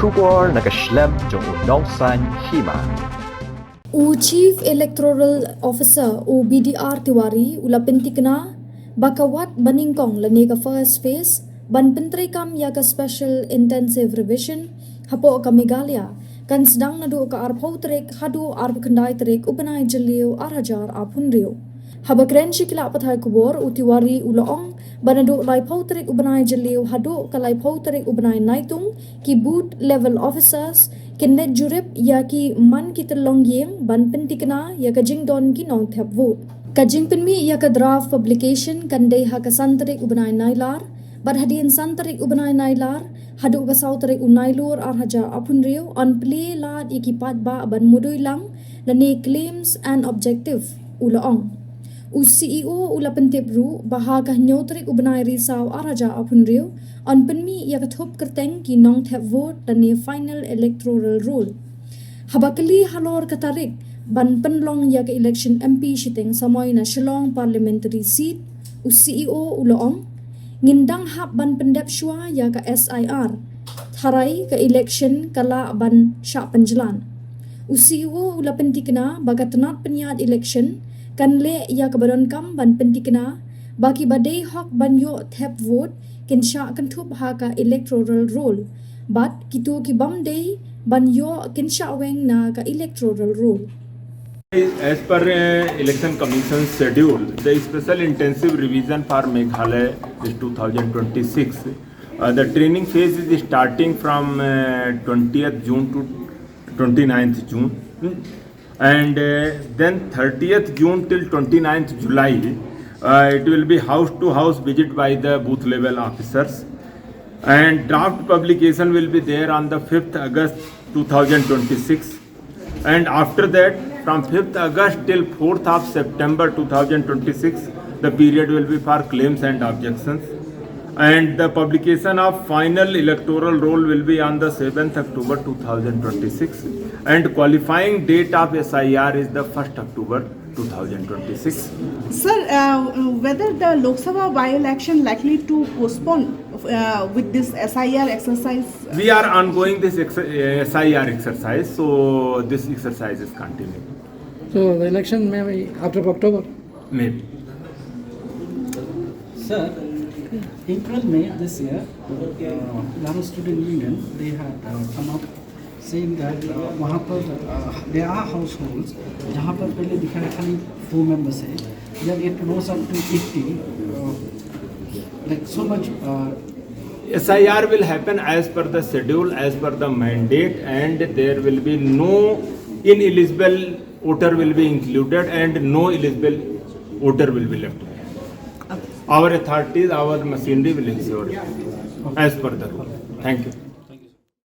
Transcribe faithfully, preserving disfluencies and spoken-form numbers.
Khubor na ka shlem jong u nongsaiñ hima. U Chief Electoral Officer u B D R Tiwari u la pyntikna ba ka wat banyngkong lane ka first phase ban pyntreikam ïa ka Special Intensive Revision hapoh ka Meghalaya kan sdang naduh ka arphew tarik haduh arphew khyndai tarik u bnai Jylliew ar hajar arphew hynriew. Haba kren sha ki lad pathai khubor u Tiwari u la ong ba naduh laiphew tarik u bnai Jylliew haduh ka laiphew tarik u bnai Naitung ki booth level officers kin leit jurip ïa ki man ki tyllong ïing ban pyntikna ïa ka jingdon ki nongthep vote. Ka jingpynmih ïa ka draft publication kan dei ha ka san tarik u bnai Nailar bad hadien san tarik u bnai Nailar haduh ka saw tarik u Nailur ar hajar arphew hynriew yn plie lad ïa ki paidbah ban mudui lang lane claims and objective, u la ong. U C E O u la pyntip ruh ba ha ka hynñiew tarik u bnai Risaw ar hajar arphew hynriew yn pynmih ïa ka thup kyrteng ki nongthep vote lane final electoral roll. Haba kylli halor ka tarik ban pynlong ïa ka election M P shiteng samoi na Shillong Parliamentary Seat, u C E O u la ong, ngin dang hap ban pyndep shuwa ïa ka S I R. Tharai ka election ka lah ban shah pynjlan. U C E O u la pyntikna ba ka tnat pynïaid election kan leh ïa kaba donkam ban pyntikna ba kiba dei hok ban ïoh thep vote kin shah kynthup ha ka electoral roll bad kito ki bym dei ban ïoh kin shah weng na ka electoral roll. As per uh, Election Commission schedule, the special intensive revision for Meghalaya is two thousand twenty-six. Uh, the training phase is starting from uh, twentieth June to twenty-ninth June. Hmm? And uh, then thirtieth June till twenty-ninth July, uh, it will be house to house visit by the booth level officers. And draft publication will be there on the fifth August two thousand twenty-six. And after that, from fifth August till fourth of September two thousand twenty-six, the period will be for claims and objections. And the publication of final electoral roll will be on the seventh October two thousand twenty-six. And qualifying date of S I R is the first October two thousand twenty-six. Sir, uh, whether the Lok Sabha by-election likely to postpone uh, with this S I R exercise? We are ongoing this ex- S I R exercise, so this exercise is continuing. So the election may be after October. Maybe. Sir, April May this year, uh, Laro Student Union, they had uh, come up saying that uh, वहाँ पर uh, there are households जहाँ पर पहले दिखा रहा खाली four members है, then it rose up to eighty, uh, like so much. Uh, S I R will happen as per the schedule, as per the mandate, and there will be no ineligible voter will be included and no eligible voter will be left behind. Our authorities, our machinery will ensure it as per the rule. Thank you.